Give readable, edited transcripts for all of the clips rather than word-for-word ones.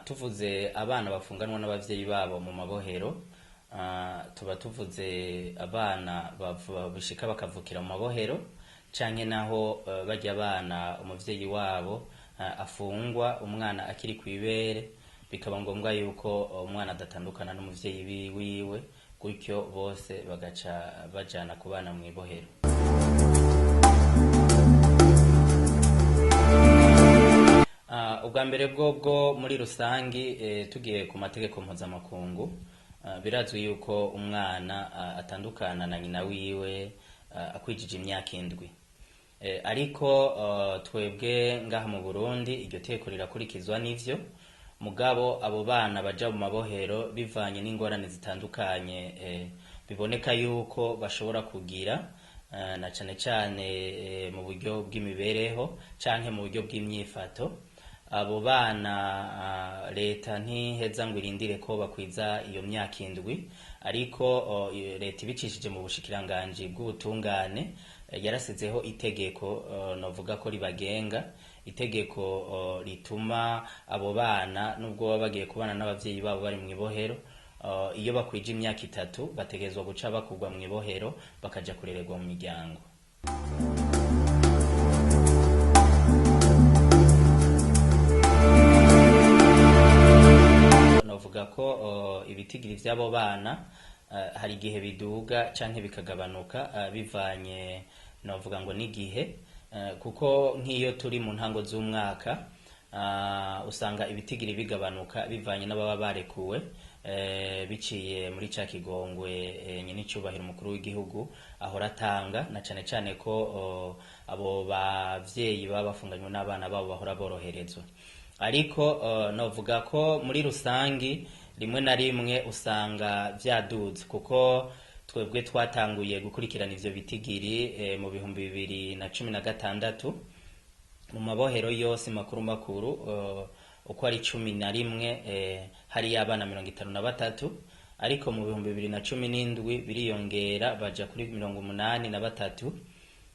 Tuvuze abana bafunganwa n'abavyeyi babo mu mabohero, tuba tuvuze abana bishika bakavukira mu mabohero, canke naho barya abana umuvyeyi wabo afungwa umwana akiri kw'ibere, bikaba ngombwa yuko umwana adatandukana n'umuvyeyi wiwe, gutyo bose bagaca bajana kubana mw'ibohero. Ubwa mbere bwobwo muri rusangi, tugiye ku mategeko mpuzamakungu, birazwi yuko umwana atandukana na nyina wiwe akwijije imyaka 7. Ariko twebwe ngaha mu Burundi iryo tegeko rirakurikizwa n'ivyo, mugabo abo bana baja mu mabohero bivanye n'ingorane zitandukanye, biboneka yuko bashobora kugira, na cane cane mu buryo bw'imibereho canke mu buryo bw'imyifato. Abo bana leta ntiheza ngo irindire ko bakwiza iyo myaka 7, ariko leta ibicishije mu bushikiranganji bw'ubutungane yarasizeho itegeko, novuga ko ribagenga, itegeko rituma abo bana nubwo baba bagiye kubana n'abavyeyi babo bari mw'ibohero, iyo bakwije imyaka 3 bategerezwa guca bakugwa mw'ibohero bakaja kurererwa mu miryango. Novuga ko ibitigiri vy'abo bana hari igihe biduga canke bikagabanuka, bivanye novuga ngo n'igihe, kuko nk'iyo turi mu ntango z'umwaka usanga ibitigiri bigabanuka bivanye n'ababa barekuwe, biciye muri ca kigongwe nyenicubahiro umukuru w'igihugu ahora atanga, na cane cane ko abo bavyeyi baba bafunganywe n'abana babo bahora boroherezwa. Ariko novuga ko muri rusangi rimwe na rimwe usanga vyaduze, kuko twebwe twatanguye gukurikirana ivyo bitigiri mu 2016 mu mabohero yose makuru makuru, uko ari 11, hari abana 53, ariko mu 2017 biriyongera baja kuri 83,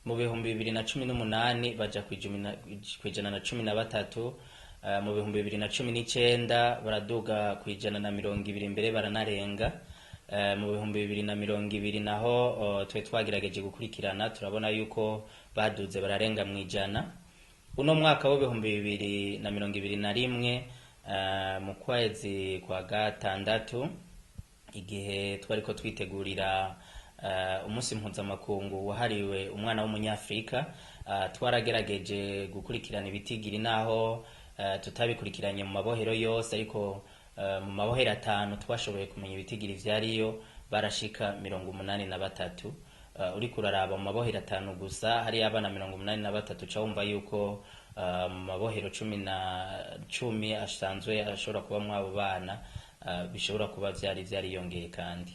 mu 2018 baja 113, mu 2019 baraduga 120 mbere baranarenga. Mu 2020 naho twe twagerageje gukurikirana turabona yuko baduze bararenga 100. Uno mwaka wa 2021, mu kwezi kwa gatandatu, igihe twariko twitegurira umunsi mpuzamakungu wahariwe umwana w'umunyafrika, twaragerageje gukurikirana ibitigiri, naho tutabikurikiranye mu mabohero yose, ariko mu mabohero 5 twashoboye kumenya ibitigiri vyariyo, barashika 83. Uriko uraraba mu mabohero 5 gusa hari abana 83, uca wumva yuko mu mabohero 10 asanzwe ashobora kuba mw'abo bana, bishobora kuba vyari vyariyongeye kandi.